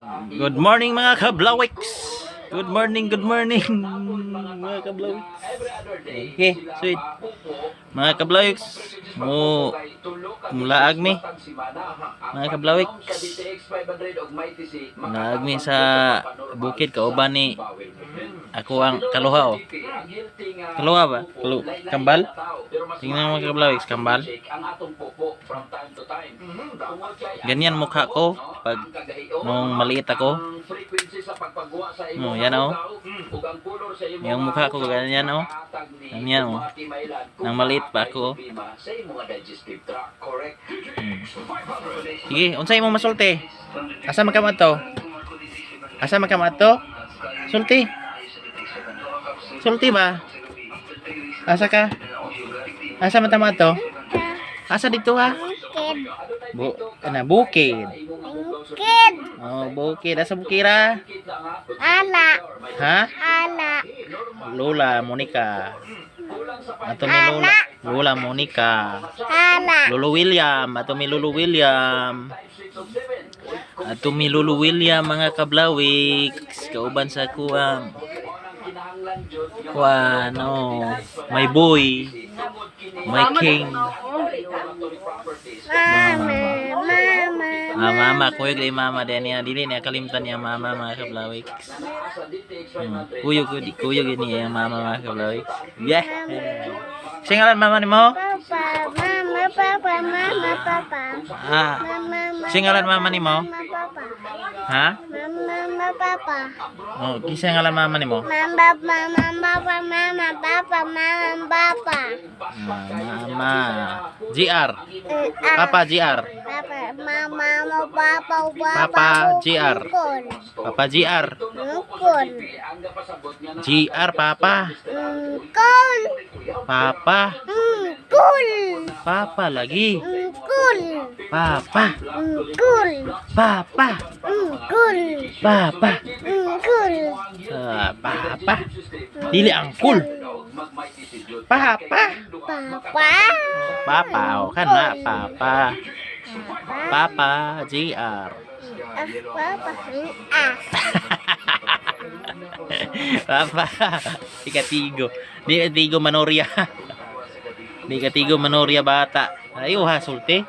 Good morning, mga kablawiks. Good morning, mga kablawiks. Okay, sweet. Mga kablawiks, mo mulaag mi. Mga kablawiks. Mulaag mi sa bukid kauban ni ako ang kaluha oh. Kaluha ba? Kambal? Tingnan mo, mga kablawiks, kambal. Ganyan mukha ko pag nung maliit ako. Oh, yan oh. Yung mukha ko ganyan oh. Ganyan oh. Nang maliit pa ako. Sige, unsay mo masulti? Asa man ka to? Asa man ka to? Sulti. Sulti ba? Asa ka? Asa man ta to? Asa dito ha? Bukid. Bu ana bukid. Bukid. Oh, bukid. Asa bukira? Ala. Ha? Ala. Lola Monica. Ato mi Lola. Lola Monica. Ala. Lolo William. Ato mi Lolo William. Ato mi Lolo William, mga kablawiks. Kauban sa kuang. Kuan, oh. My boy. My king. Mama. Mama. Ah, mama, kuyog kay mama din niya. Dili niya kalimtan niya mama, mga kablawiks. Kuyog kuyog niya ang mama, mga kablawiks. Yeah. Singalan mama nimo? Papa. Mama. Papa. Mama. Papa. Ah. Mama. Mama. Singalan mama nimo? Mama. Papa. Ha? Mama. Mama. Papa. Oh, kinsa ngalan mama nimo? Mama. Mama. Papa. Mama. Papa. Mama. Papa. Ah, mama. GR. Ah. Papa GR. Papa. Mama. Papa. Papa. Papa, GR. Uncle. Papa GR. Uncle. GR Papa. Uncle. Papa. Uncle. Papa lagi. Uncle. Papa. Uncle. Papa. Uncle. Papa. Uncle. Ah, papa. Dili angkul. Papa. Papa. Papa oh kana papa. Papa GR. Ah, papa. Ah. Papa. Ikatigo. Di katigo manoria. Di katigo manoria bata. Ayo ha sulti.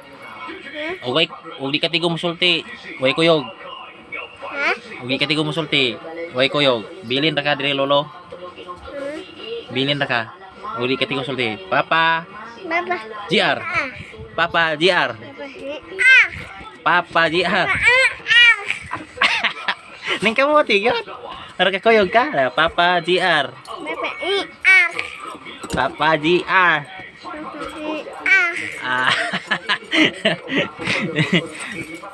Okay, og di katigo musulti. Way kuyog. Ha? Og di katigo musulti. Way kuyog. Bilin ra ka diri, lolo. Bilin ra ka. Og di katigo musulti. Papa Papa. GR. Ah. Papa GR. Papa. Ah. Papa GR. Ah. Ah. Ning kamo tiyo. Ara ka kuyog ka. Papa GR. Papa. Ah. Papa GR. Papa. Ah. Ah.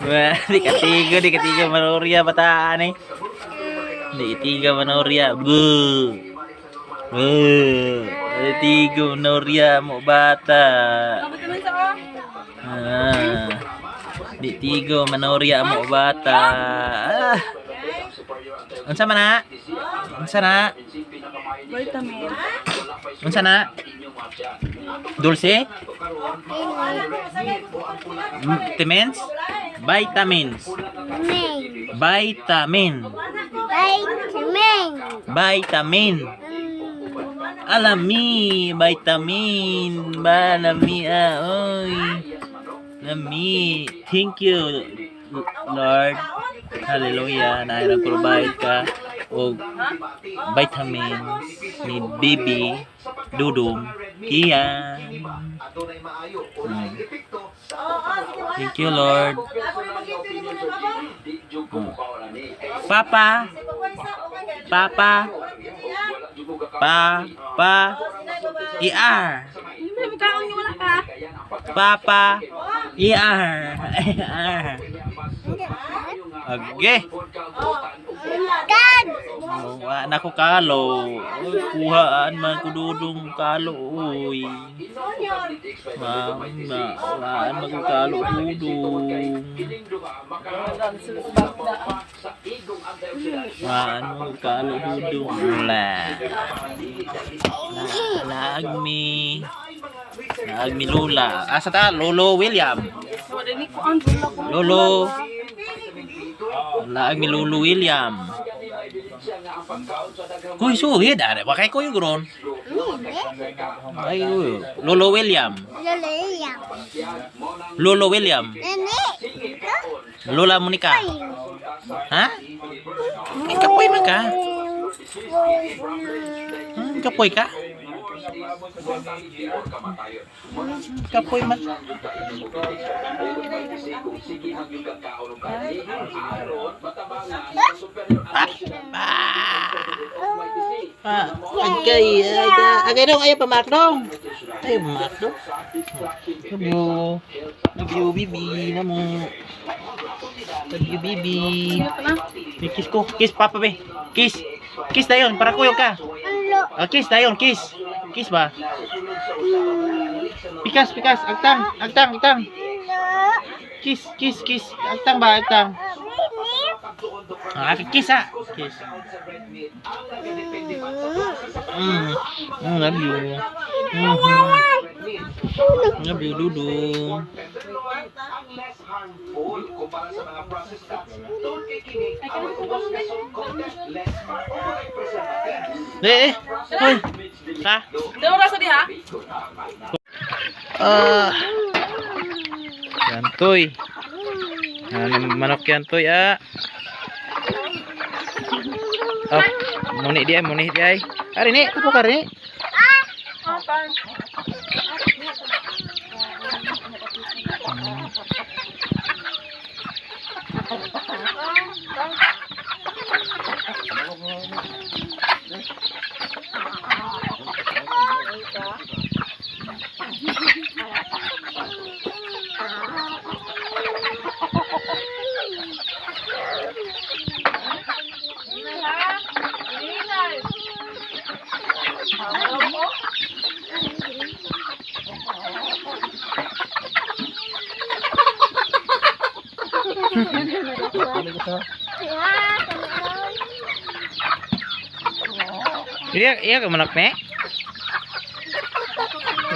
Wah, di katigo manoria bataan eh. Di tiga manoria. Bu. Bu. Di tigo manoria mo bata. Ah. Di tigo manoria mo bata. Ah. Unsa man na? Unsa na? Vitamin. Unsa na? Dulce? Vitamins? Vitamins. Main. Vitamin. Vitamin. Vitamin. Alami, vitamin. Balami, ah, oy. Lami. Thank you, Lord. Hallelujah. Na provide ka og vitamins ni Bibi, Dudong, Kian. Thank you, Lord. Papa. Papa. Pa. Pa. ER. Papa. ER. ER. Okay. God. Wa na ko kalo. Uy, kuhaan man ko dudong kalo uy. Mama, waan man ko kalo dudong. Waan man ko kalo dudong. La. Laagmi. Laagmi Lola. Asa ta? Lolo William. Lolo. Laag ni Lolo William. Kuy, suhid. Are, wakay ko yung ron. Ay, uy. Lolo William. Lolo William. Lolo William. Nene. Lola Monica. Ha? Kapoy man ka? Kapoy ka? Kapoy man. Ah! Ah! Agay, agay, agay dong, ayaw pa makdong. Ayaw pa makdong. Love you. Love you, baby. Namo. Love you, baby. May kiss ko. Kiss, Papa, be. Kiss. Kiss dayon, para kuyog ka. Ano? Ah, kiss dayon, kiss. Kiss ba? Pikas, pikas. Agtang, agtang, agtang. Kiss, kiss, kiss. Agtang ba, agtang. Ah, kiss ah. Kiss. Love you. Love you, Dudong. Eh, eh. Hoy. Ha? Dalawa rasa diha? Ah. Yan, toy. Ano, manok yan, toy, ah. Oh, muni di ay, muni di ay. Ari ni, tupo ka rin. Iya, iya ke manok ne?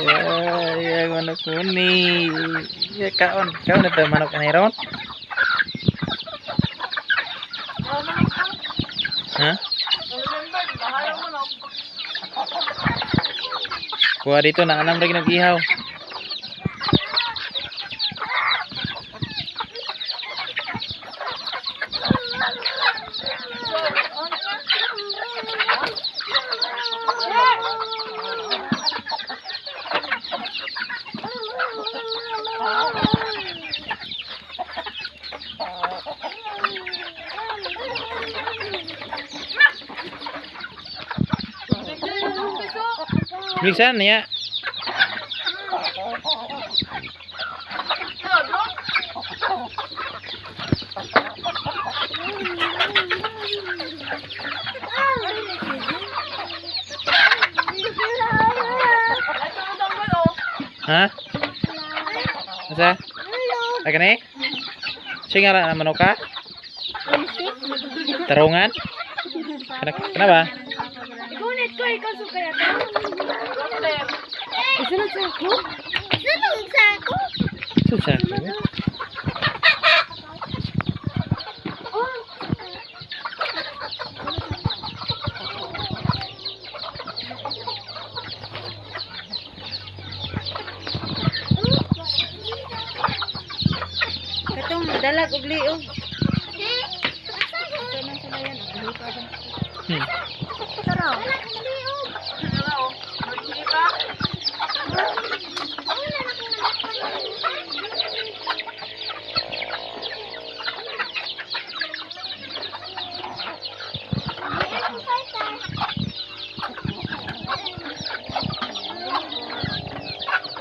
Ya, iya manok muni. Iya kaon, kaon ito manok ni ron. Ha? Kuha dito na anam lagi nag-ihaw. Minsan niya. Ha? Asa? Ay kani? Sige nga na manok ka? Tarungan? Kana kana ba? Gunit ko, ikaw suka yata. Isunod sa ako? Isunod sa ako? Susah. Katong dalag og liog. Tara.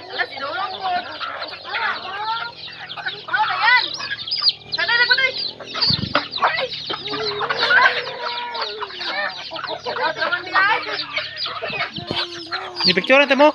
Ala sinulong ko. Oh, ayan. Sana na ko day. Ay. Ni picture mo?